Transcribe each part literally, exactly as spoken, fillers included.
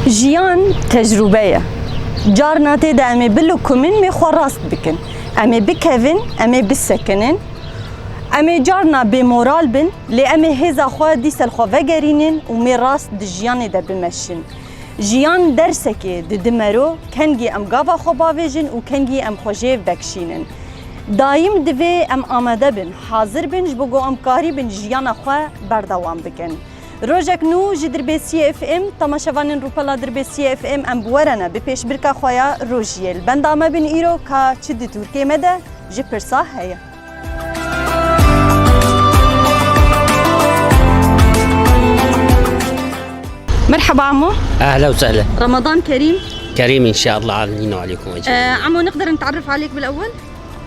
Jiyan tecrûbe ye. Carna tê de em ê bilukumin, mê xwe rast bikin. Em ê bikevin, em ê bisekinin. Em ê carna bêmoral bin, lê em ê hêza xwe dîsa li xwe vegerînin û mê rast di jiyanê de bimeşin. Jiyan dersekê di di mero, kengî em gava xwe bavêjin û kengî em xwe jê vekşînin. Dayîm divê em amade bin, hazir bin, ji bo ku em karîbin jiyana xwe berdewam bikin. Rojek nû ji Dirbêsiyê F M, temaşevanên rûpela Dirbêsiyê F M, em bi we re ne, bi pêşbirka xwe ya rojiyê. Li benda me bin îro ka çi di tûrkê me de ji pirsa heye. مرحبا عمو. أهلا وسهلا. رمضان كريم. كريم إن شاء الله علينا وعليكم أجمعين. آه، عمو، نقدر نتعرف عليك بالأول؟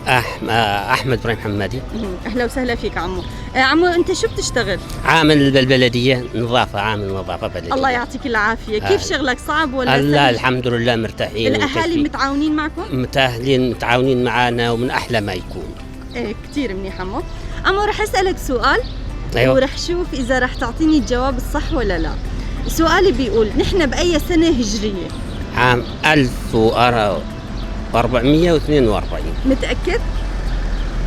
أح-، آه، أحمد إبراهيم حمادي. مهم. أهلا وسهلا فيك عمو. آه، عمو، أنت شو بتشتغل؟ عامل بالبلدية، نظافة، عامل نظافة بلدية. الله يعطيك العافية. كيف آه. شغلك، صعب ولا لا، سهل؟ الحمد لله مرتاحين الأهالي ومكيفين. متعاونين معكم؟ متأهلين، متعاونين معانا ومن أحلى ما يكون. إيه، كتير منيح عمو. عمو، رح أسألك سؤال أيوة. ورح شوف إذا رح تعطيني الجواب الصح ولا لا. سؤالي بيقول، نحن بأي سنة هجرية؟ عام ألف وأربعمية واثنين وأربعين. متأكد؟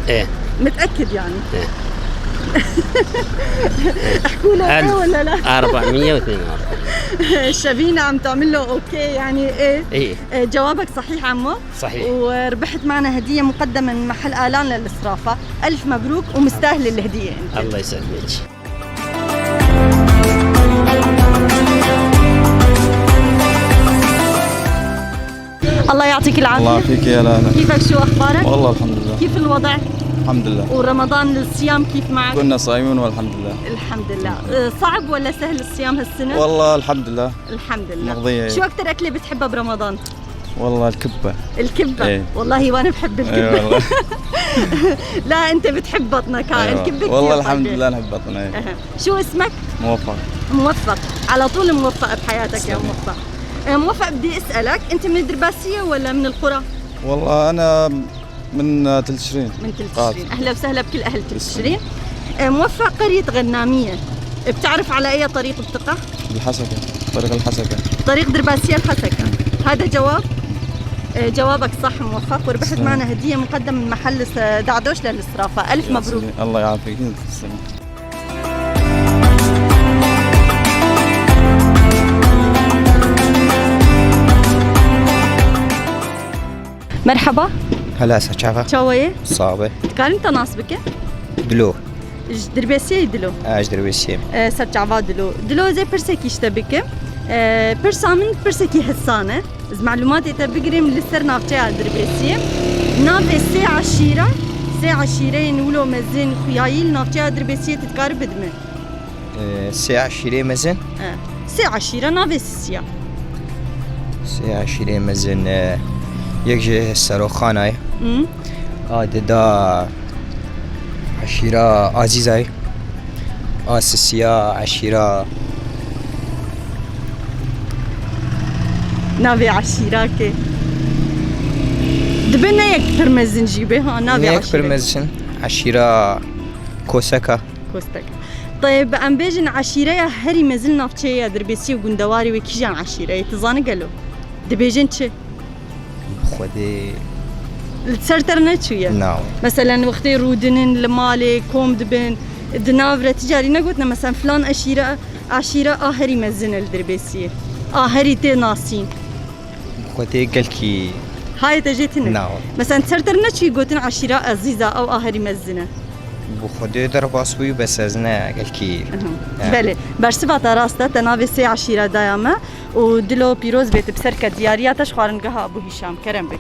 إيه. متأكد يعني؟ إيه. احكوا لي إيه ولا لا؟ ألف وأربعمية واثنين وأربعين. الشبينة عم تعمل له أوكي، يعني إيه. إيه. إيه، جوابك صحيح عمو. صحيح. وربحت معنا هدية مقدمة من محل آلان للصرافة. ألف مبروك ومستاهل الهدية أنت. الله يسلمك. الله يعطيك العافية. الله يعافيك يا لالا. كيفك، شو أخبارك؟ والله الحمد لله. كيف الوضع؟ الحمد لله. ورمضان الصيام كيف معك؟ كنا صايمين والحمد لله. الحمد لله. أه، صعب ولا سهل الصيام هالسنة؟ والله الحمد لله. الحمد لله. مقضية. شو أكتر أكلة بتحبها برمضان؟ والله الكبة. الكبة؟ إيه. والله وأنا بحب الكبة. إيه والله. لا، أنت بتحب بطنك، ها؟ أيوة. الكبة كتير والله الحمد طيبة. لله نحب بطني، إيه. أها. شو اسمك؟ موفق. موفق. على طول موفق بحياتك يا تسلم. موفق. آه، موفق، بدي أسألك، أنت من الدرباسية ولا من القرى؟ والله أنا من، آه، تل تشرين. من تل تشرين. أهلا وسهلا بكل أهل تل تشرين. آه، موفق، قرية غنامية، بتعرف على أي طريق بتقع؟ الحسكة، طريق الحسكة. طريق درباسية الحسكة. هذا جواب؟ آه، جوابك صح موفق، وربحت تسلم. معنا هدية مقدمة من محل س-، دعدوش للصرافة. ألف مبروك. يا سيدي، الله يعافيك. تسلم. مرحبا. هلا، سەرچاوە. چاوەیە؟ ساغ بێ. Dikarim te nas bikim? Dilo. Ji Dirbêsiyê Dilo. Ez Dirbêsiyê. E, serçava Dilo. Dilo, ez ê pirsekî ji te bikim. E, pirsa min pirsekî hesan e. Ez melûmatê te bigirim li ser navçeya Dirbêsiyê. Navê sê eşîra, sê eşîreyên wilo mezin xuyayî li navçeya Dirbêsiyê tu dikarî bidimî? E, sê eşîrê mezin? E, sê eşîre navê sisiya. Sê eşîrê mezin, e, yek ji Seroxanayê. Hı. A dida eşîra Azîzayê. A sisiya eşîra. Navê eşîra ke. Dibe ne yek pir mezin jî be, ha, navê eşîra. Ne yek pir mezin. Eşîra Koseka. Kostek. Tayeb, em bêjin eşîreya herî mezin navçeyê ya Dirbêsiyê û gundewarê wê kîjan eşîreyê? Tu zanî gelo? Dibêjin çi? Xwedê. Li ser te re neçûye? Na. Meselen, wextê rûdinin, li malê kom dibin, di nav re ti carî negotine, meselen, filan eşîre, eşîre a herî mezin e li Dirbêsiyê. A herî tê nasîn. Xwedê gelkî. Hayê te jê tune? Na. Meselen, ser te re neçûyî gotin eşîra Ezîza, ew a herî mezin e? Bi Xwedê derbas bûyî, bes ez ne gelkî. Mhm. He. Belê, bersiva te rast e, te navê sê eşîra daya me û dilo pîroz bê, tu bi ser ke diyariya te ji xwaringeha Ebû Hîşam. Kerem bike.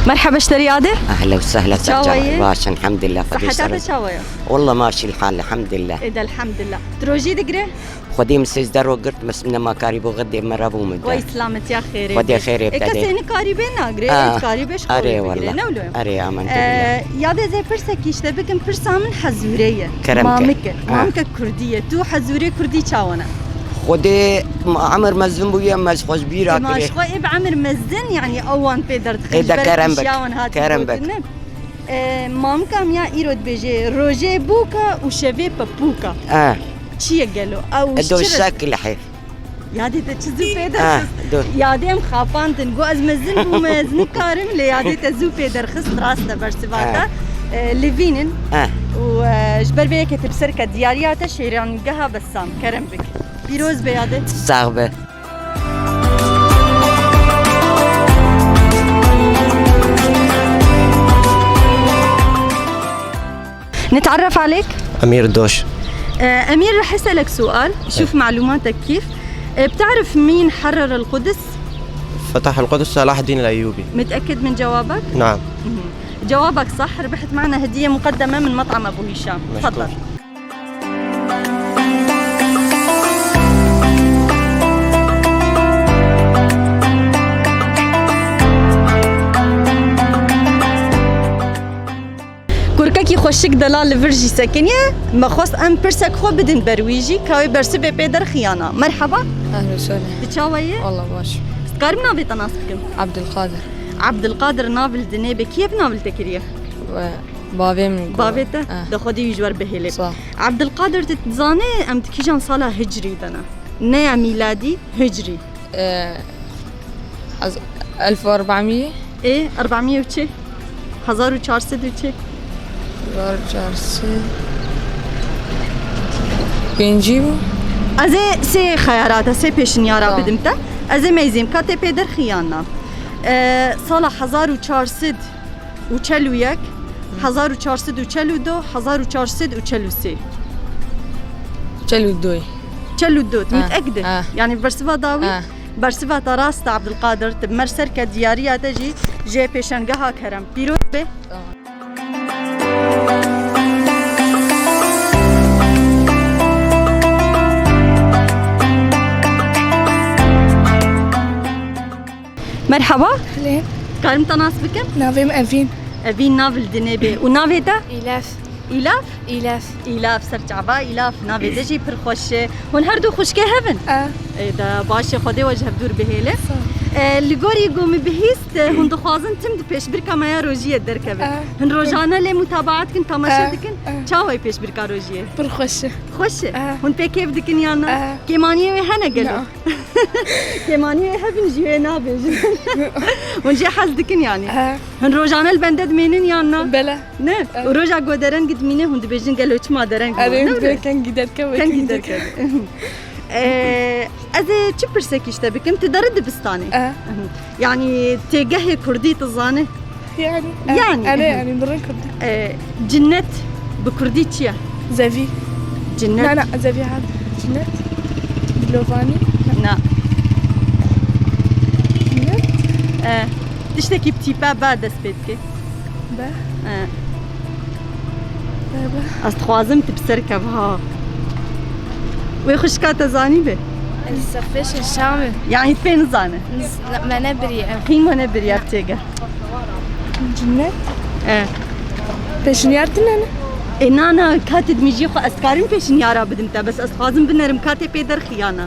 Merhaba, ji te re yade. Ehla û sehla, ser çawa yî? Baş, elhamdülillah, Xwedê. Seheta te çawa ye? Wallah maşî l-hal, elhamdülillah. Êd, elhamdülillah. Tu rojî digire? Xwedê min sêzdeh roj girt, min nema karî bo, Xwedê me re bû min. Wey silametiya xêrê. Xwedê xêrê bide. Ê, kesê nikarî bê nagire, ê dikarî bê ji xwe bigire, ne wilo? Arê, aman. Ee, yadê ez ê pirsekî ji te bikim, pirsa min hezûre ye. Kerem ke. Mamik e. Mamike kurdî ye. Tu hezûrê kurdî çawa ne? Xwedê ma emir mezin bûye, me ji xwe ji bîra kirê. Ma ji xwe ê bi emir mezin, yanî ewan pê derdixin, ji ber kerem bik. Kerem bik. E, mamika min ya îro dibêje, rojê bûka û şevê pepûka. Ah. Çi ye gelo? Ew ji çi re? Edo şek lehê. Yadê te çi zû pê derxist. Ah, do. Yadê em xapandin. Got ez mezin bûme, ez nikarim, lê yadê te zû pê derxist, rast e bersiva te. Ah. E, li vîn in. Ah. Û, e, ji ber vê yekê tu bi ser ke diyariya te şêrangeha Bessam. Kerem bik. Pîroz be yadê. Sax be. نتعرف عليك؟ أمير الدوش. آه، أمير، رح أسألك سؤال، شوف إيه. معلوماتك كيف. آه، بتعرف مين حرر القدس؟ فتح القدس صلاح الدين الأيوبي. متأكد من جوابك؟ نعم. مهم. جوابك صح، ربحت معنا هدية مقدمة من مطعم أبو هشام. مشكور. تفضل. Kurkekî xweşik delal li vir jî sekiniye. Me xwest em pirsek xwe bidin ber wî jî, ka wê bersivê pê derxiyana. Merheba. Ehlen we sehlen. Tu çawa yî? Wallah baş. Dikarim navê te nas bikim? Abdulkadir. Abdulkadir, nav li dinê be. Kî ye bi nav li te kiriye? We, bavê min. Bavê te? Eh. De Xwedê wî ji we re bihêle. Sağ ol. Abdulkadir, tu dizanî em di kîjan sala hicrî de ne? Ne ya mîladî, hicrî. Ee, az-, elf û erbamî. Ê, erbamî û çi? Hezar û çar sed û çi? Hezar û çar sed pêncî bû. Ez ê sê xeyarata, sê pêşinyara Tamam. bidim te. Ez ê meyzêm ka tê pê derxî yan na. Ee, sala hezar û çar sed û çel û yek, hezar û çar sed û çel û du, hezar û çar sed û çel û sê. Çel û du. Çel û du, tu Ha, müteekid î? ha. Yani bersiva dawî? Ha. Bersiva te rast e, Abdulkadir, tu bi me re ser ke diyariya te jî jê pêşengeha kerem. Pîroz be. Tamam. Merhaba. Helê. Karim te nas bikim? Navê min Evîn. Evîn, nav li dinê bê. Û navê te? Îlaf. Îlaf? Îlaf. Îlaf, ser çava, Îlaf. Navê te jî pir xweş e. Hûn her du xwişkê hev in? E. Ê, de baş e, Xwedê we ji hevdû re bihêle. Sağ ol. E, li gorî ku min bihîst, e, hûn dixwazin tim di pêşbirka me ya rojiyê derkeve. E. Hûn rojane lê mutabaat dikin, temaşe E. dikin. E. Çawa ye pêşbirka rojiyê? Pir xweş e. Xweş e? E. Hûn pê kêf dikin yan na? E. Kêmaniyê wê hene gelo? Na. Kêmaniyê hebin jî wê nabêjin. Hûn jê hez dikin yanî? He. Hûn rojane li bende dimînin yan na? Bele. Ne? He. Û roja ku dereng dimîne hûn dibêjin gelo çima dereng Erê, dimîne? Ne were? Kengî derkeve, Kengî kengî derkeve. derkeve. Ee, ez ê çi pirsekî ji te bikim? Tu deri dibistanê? He. Yanî têgehê kurdî tu zanî? Yani, Yanî. yani, yani, birin kurdî. E, cinnet bi kurdî çi ye? Zevî. Cinnet. Na, na, zevî hat. Cinnet. Dilovanî. Na. Cinnet. E, tiştekî bi tîpa B dest pê dike. Be. E. Be, be. Ez dixwazim tu bi ser kev ha. Wê xwişka te zanî be? Ez sexfêşên Şamê. Yanî pê nizane? Niz-, ne, me nebiriye ev. Hîn me nebiriye ev têgeh. Cinnet? E. Pêşinyar tine ne? E, na, na, katê dimîjî xwe ez karim pêşinyara bidim te, bes ez dixwazim binerim katê pê derxiyana.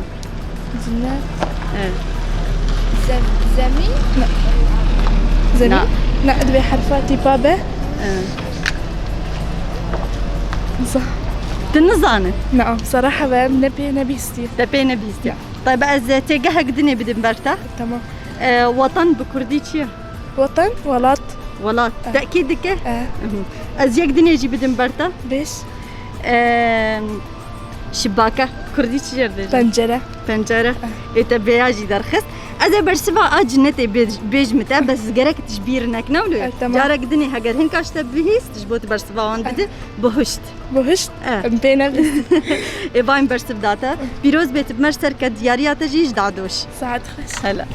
Cinnet? E. Zem-, zemî? Ne. Zemî? Na. Ne, divê herfa tîpa be. E. Sa- Tu nizane? Na, bseraha ve ne pê nebîstiye. Te pê nebîstiye. Ya. Tayyib, ez têgehek dinê bidim ber te. Tamam. E, watan bi kurdî çi ye? Watan, welat. Welat. Eh. Tekîd dike? Eh. Mhm. Ez yek dinê jî bidim ber te. Bêş. Em, şibake. Kurdî çi jê re dibêjin? Pencere. Pencere. Eh. Ê te vêya jî derxist. Ez ê bersiva a cinnetê bêj-, bêjim te, bes gerek tu ji bîr nekine wilo. Eh, tamam. Carek dinê heger hinka ji te bihîst, ji bo tu bersiva wan Eh. bidî, bihuşt. Bihuşt? Eh. Em pê nebîst. Ê bayim bersiv da te. Pîroz bê tu bi me re ser ke diyariya te jî ji dadoş. Saet xweş. Hela.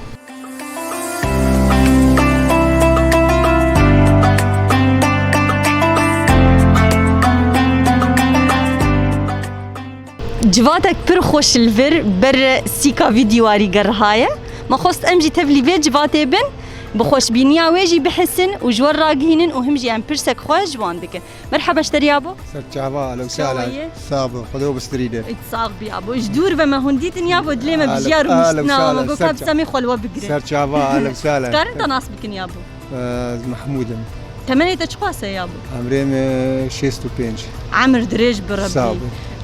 Civatek pir xweş li vir ber sîka vî dîwarî gerihaye. Me xwest em jî tevlî vê civatê bin, bi xweşbîniya wê jî bihisin û ji we ragihînin û him jî em pirsek xwe ji wan dikin. Merheba ji te re yabo. Ser çava, alo, Çawa sala. ye? Sağ ol, Xwedê we bistirîne. Ît sax bî yabo. Ji dûr ve me hûn dîtin yabo, dilê me Alo, bijiyar û alo, niştina, sala, me got ser ka bi ça-, semê xwe li we bigirin. Ser çava, alo, sala. Dikarin te nas bikin yabo? Ez Mehmûd im. Temenê te çiqas e yabo? Emrê min şêst û pênc. Emir dirêj bi Rebbî. Sağ ol.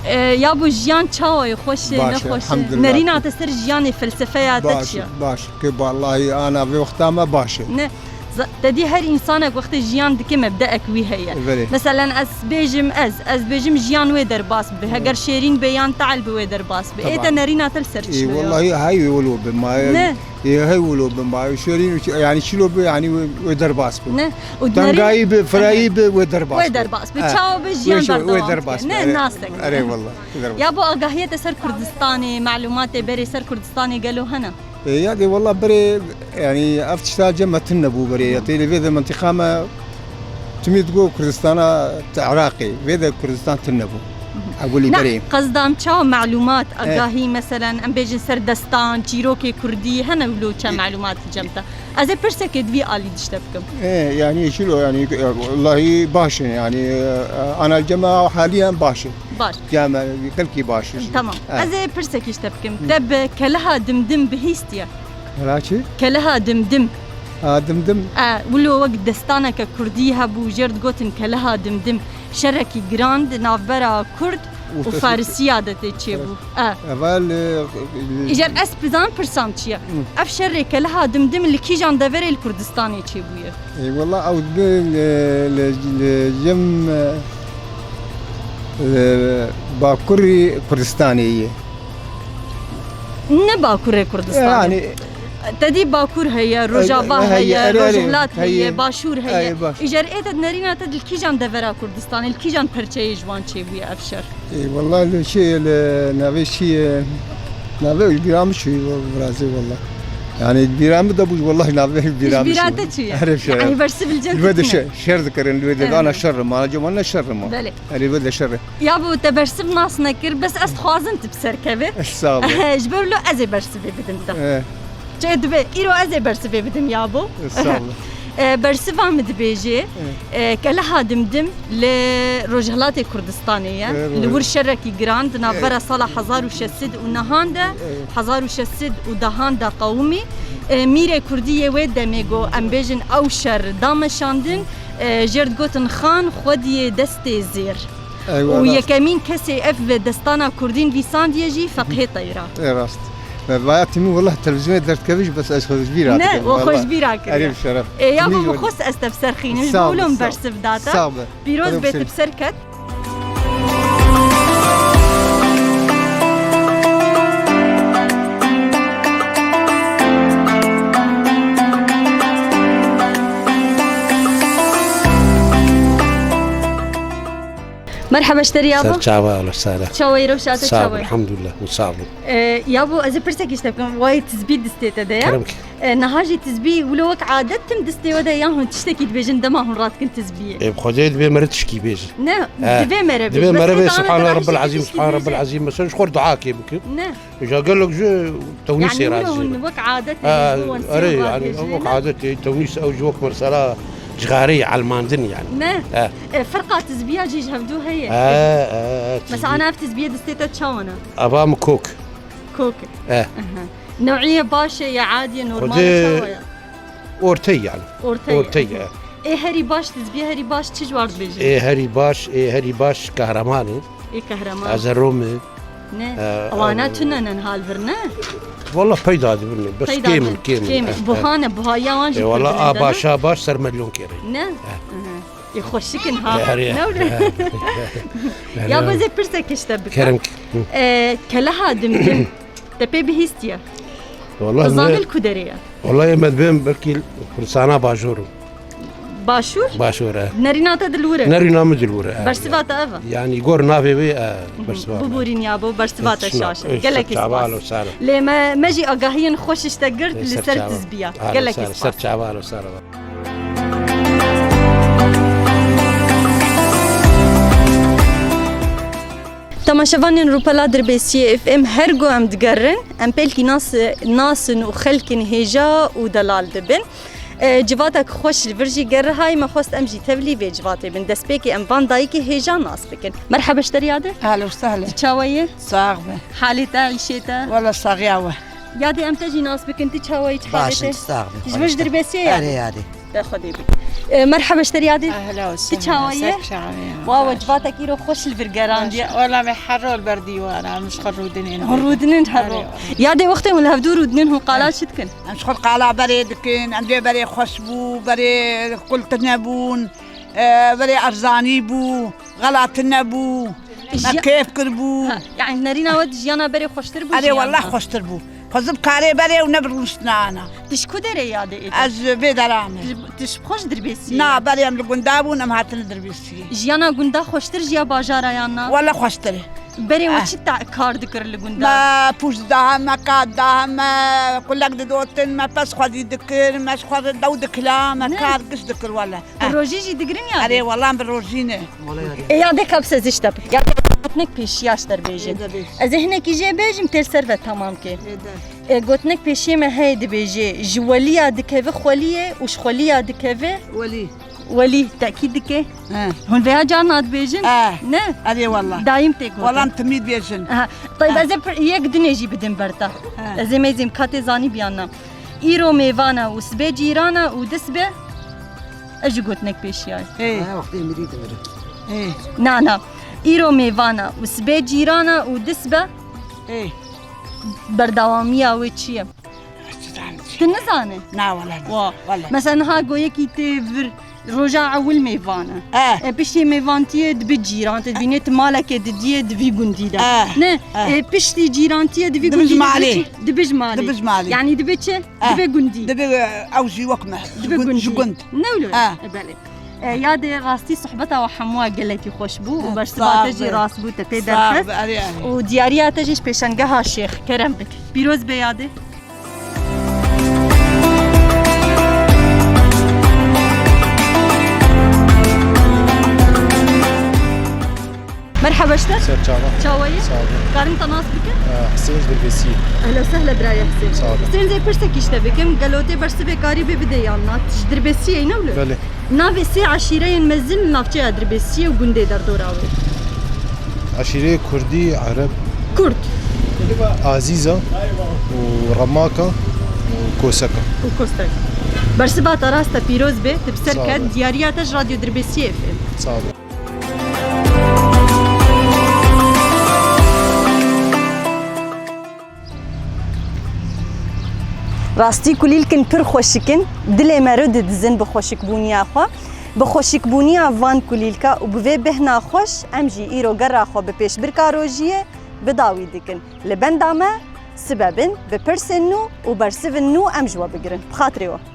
E, yabo jiyan çawa ye, xweş e, Baş e, nexweş e? Elhamdülillah. Nerîna te ser jiyanê, felsefeya te çi ye? Baş, baş. Ke vallahi ana vê wexta me baş e. Ne, za-, te dî her însanek wextê jiyan dike mebdeek wî heye. Belê. Meselen ez bêjim ez, ez bêjim jiyan wê derbas bi. Heger şêrîn bê yan te'l bi wê derbas bi. Ê te nerîna te li ser çi ye? Ê, wallahi hey wilo bi ma. Ne. Ê, hey wilo bi ma. Şêrîn, yani çilo bi, yani wê, wê derbas bi. Ne. Û tengayî bi, firayî bi, wê derbas bi. Wê derbas bi. Çawa bi jiyan berdewam bike. Ne, nasek. Erê, wallah. Yabo agahiyê te ser Kurdistanê, malûmatê berê ser Kurdistanê gelo hene? E, ya de wallah berê, yani ev tişta cem me tune bû berê. Ya tê li vê de mintiqa me timî digo Kurdistana te Iraqê, vê de Kurdistan tune bû. Ewilî berê. Qesdam çawa malûmat, agahî, meselen, em bêjin ser destan, çîrokê kurdî, hene wilo çend malûmat cem te? Ez ê pirsekê di vî alî dişte bikim. E, yani çilo, yani, e, wallahî baş in, yani, e, ana cem me haliyen baş in. Baş. Ya me, gelkî baş in. Tamam. Evet. Ez ê pirsekî ji te bikim. Te bi keleha Dimdim bihîstiye? Keleha çi? Keleha Dimdim. Ha, Dimdim. E, wilo wek destaneke kurdî hebû, jêr digotin Keleha Dimdim. Şerekî giran di navbera kurd û farisiya de tê çêbû. E. Evel, e, Îcar ez bizan pirsam çi ye? Ev şerê Keleha Dimdim li kîjan deverê li Kurdistanê çêbûye? E, wela ew dibe li, li, li cem, e, li bakurî Kurdistanê ye. Ne bakurê Kurdistanê. Yani, te dî bakur heye, Rojava heye, Rojhilat heye, Başûr heye. Îcar ê te nerîna te li kîjan devera Kurdistanê, li kîjan perçeyê ji wan çêbûye ev şer? E, wela li çi, li navê çi ye? Navê bîra min çû, virazê wela. Yani bîra min de bû, wela navê bîra min çû. Bîra te çû ye? Herê şer. Yani bersiv li cem tune. Şer dikirin, li wê de ana şer ma, ana cem ne şer ma. Belê. Erê, wê de şer e. Yabo te bersiv nas nekir, bes ez dixwazim tu bi ser kevî. Sağ ol. Ji ber wilo ez ê bersivê bidim te. E. Çi dibe, îro ez ê bersivê bidim yabo. Sağ ol. E, bersiva min dibêje, e, Keleha Dimdim li Rojhilatê Kurdistanê ye. E, li wir şerekî giran di navbera sala hezar û şeş sed û nehan de, hezar û şeş sed û dehan de qewimî. E, mîrê kurdî yê wê demê got, em bêjin ew şer da meşandin, e, jêr digotin Xan Xwediyê Destê Zêr. Û yekemîn kesê ev destana kurdî nivîsandiye jî Feqihê Teyra. Ê rast. Me vaya timî wela televîzyonê derdikevî jî bes ez xwe ji bîra dikim. Ne, o xwe ji bîra kiriye. Erê bi şeref. Ê, yabo min xwest ez te bi ser xînim. Sağ ol, sağ ol. Pîroz bê tu bi ser ket. Merhaba ji te re yabo. Ser çava, Allah sare. Çawa yî, rewşa te çawa yî? Sağ ol, elhamdülillah, sağ ol. Ee, yabo, ez ê pirsekî ji te bikim. Wayê tizbî distê te de ye. Kerem ki. Ee, niha jî tizbî wilo wek adet tim distê we de yan hûn tiştekî dibêjin dema hûn radikin tizbiyê? Ê, bi Xwedê divê mere tişkî bêjin. Ne, divê mere bêjin. Divê mere bê, Subhanallah Rabbil Azîm, Subhanallah Rabbil Azîm. Mesela ji xwe re dua kê bikim. Ne. Ja gelek ji tewnîsê razî ne. Wek adetê ji bo wan erê, yani wek adetê tewnîs ew ji wek mesela cixarê elmandin yani. Ne. E, ferqa tizbiya jî ji hevdû heye. E, e, e, mesela ana ev tizbiye distê te çawa ne? Ava min kok. Kok. E. Aha. Newiyê baş e ya adî ye, normal e, çawa ye? Ortey yani. Ortey. Ortey e. Ê herî baş, tizbiye herî baş çi ji war dibêjin? Ê herî baş, ê herî baş Kahraman e. Ê Kahraman. Azero me. Ne. Ewana tune ne hal vir ne? Valla peyda dibin. Bes kêm in, kêm in. Buha ne, buha ya wan jî. Valla a başa baş ser milyon kere. Ne. Ê xweşik in ha. Ne wile. Ya ez ê pirsekê ji te bikim. Kerem ki. Keleha Dimdim. Te pê bihîstiye? Wala zanil ku derê ye? Wala me dibêm belkî Kurdistana Bajor. Başûr? Başûr e. Nerîna te dilwir e? Nerîna min dilwir e. Bersiva te ev e? Yani gor navê wê e, bersiva. Biborîn yabo, bersiva te şaş e. Gelekî spas. Lê me, me jî agahiyên xweş ji te girt li ser tizbiya. Gelekî spas. Ser çava alo sara. Temaşevanên Rûpela Dirbêsiyê F M, her ku em digerin, em pêlkî nas-, nasin û xelkên hêja û delal dibin. E, civatek xweş li vir jî gerihayî, me xwest em jî tevlî vê civatê bin. Destpêkê em van dayikê hêja nas bikin. Merheba ji te re yade. Ehlen û sehlen. Tu çawa yî? Sax be. Halê te, îşê te? Wela saxiya we. Yadê em te jî nas bikin, tu çawa yî, çi halê te? Baş in, sax bin. Ji vir ji Dirbêsiyê yadê. Erê yadê. Xwedê bik. E, merheba ji te re Yadê. Ehla û sehla. Tu çawa ye? Ser çavê ya. Wa, we civatek îro xweş li vir gerandiye. Wela me her rol ber dîwara, em ji xwe rûdinên. Hûn rûdinin her rol. Erê, wela. Yadê, wextê hûn li hevdû rûdinin, hûn qala çi dikin? Em ji xwe qala berê dikin, em dê berê xweş bû, berê qul tune bûn, e, berê erzanî bû, xela tune bû, me kêf kiribû. Ha, yani nerîna we di jiyana berê xweştir bû jiyan? Erê, wela xweştir bû. Xwezim karê berê û ne bi rûniştina ana. Tu ji ku derê Yadê ê? Ez ji vê dera me. Tu, tu ji xwe ji Dirbêsiyê yî? Na, berê em li gunda bûn, em hatine Dirbêsiyê. Jiyana gunda xweştir ji ya bajara yan na? Wele xweştir e. Berê we çi ta-, kar dikir li gunda? Me pûç didaheme, qat didaheme, qulek didotin, me pez xwezî dikir, me ji xwe re dew dikila, me kar giş dikir wele. Bi rojî jî digirin ya? Erê, wela bi rojî ne. E, Yadê, ka bi se zişte bi. Yadê, gotinek pêşiya ji te re bêjin. Ê, de bêj. Ez ê hinekî jê bêjim, tê li ser ve temam ke. Ê, de. E, gotinek pêşiyê me heye dibêje, ji weliya dikeve xweliyê û ji xweliya dikeve welî. Welî, tekîd dike. He. Hûn vêya carna dibêjin? He. Ne? Erê, wela. Dayim tê gotin. Wela em timî dibêjin. Aha. Teyb, ez ê pir-, yek dinê jî bidim ber te. He. Ez ê mêzim ka tê zanî biyan na. Îro mêvana û sibê cîrana û di sibe ez jî gotinek pêşiyayê. Ê. Ha, wextê mirî dimirim. Ê. Na, na. Îro mêvana û sibê cîrana û di sibe. Ê. Berdewamiya wê çi ye? Çi zanî? Tu nizanî? Na, wela nizanî. Wa. Wela. Mesela niha goyekî tê vir roja ewil mêvan e. Eh. E, piştî mêvantiyê dibi cîran, tu dibînê tu malekê didiyê di vî gundî de. Eh. Ne? Eh. E, piştî cîrantiyê di vî gundî de dibi malê. Dibi ji malê. Dibi ji malê. Yani dibi çi? Eh. Dibi gundî. Dibi, e, ew jî wek me. Dibi gund-, gundî. Ji gund. Ne wilo? Eh. E, belê. E, Yadê, rastî sohbeta we hemû gelekî xweş bû û bersiva te jî rast bû, te pê derxist. Sağ ol. Erê, erê. Û diyariya te jî ji pêşengeha Şêx. Kerem bik. Pîroz be Yadê. Merheba ji te. Ser çava. Çawa yî? Sağ ol. Karim te nas bikim? Ee, Hüseyin ji Dirbêsiyê. Ehla sehla birayê Hüseyin. Sağ ol. Hüseyin, zê pirsekî ji te bikim. Gelo tê bersivê karî bê bidê yan na? Ji Dirbêsiyê ne wilo? Belê. Navê sê eşîreyên mezin li navçeya Dirbêsiyê û gundê derdora wê. Eşîreyê Kurdî, Ereb. Kurd. Azîza û Remaka û Koseka. Û Kostek. Bersiva te rast e, pîroz bê, tu bi ser ket, diyariya te ji Radyo Dirbêsiyê fêm. Sağ ol. Rastî kulîlkin pir xweşik in, dilê meriv didizin bi xweşikbûniya xwe. Bi xweşikbûniya van kulîlka û bi vê bêhna xweş em jî îro gera xwe bi pêşbirka rojiyê bi dawî dikin. Li benda me sibe bin, bi pirsên nû û bersivên nû em ji we bigirin. Bi xatirê we.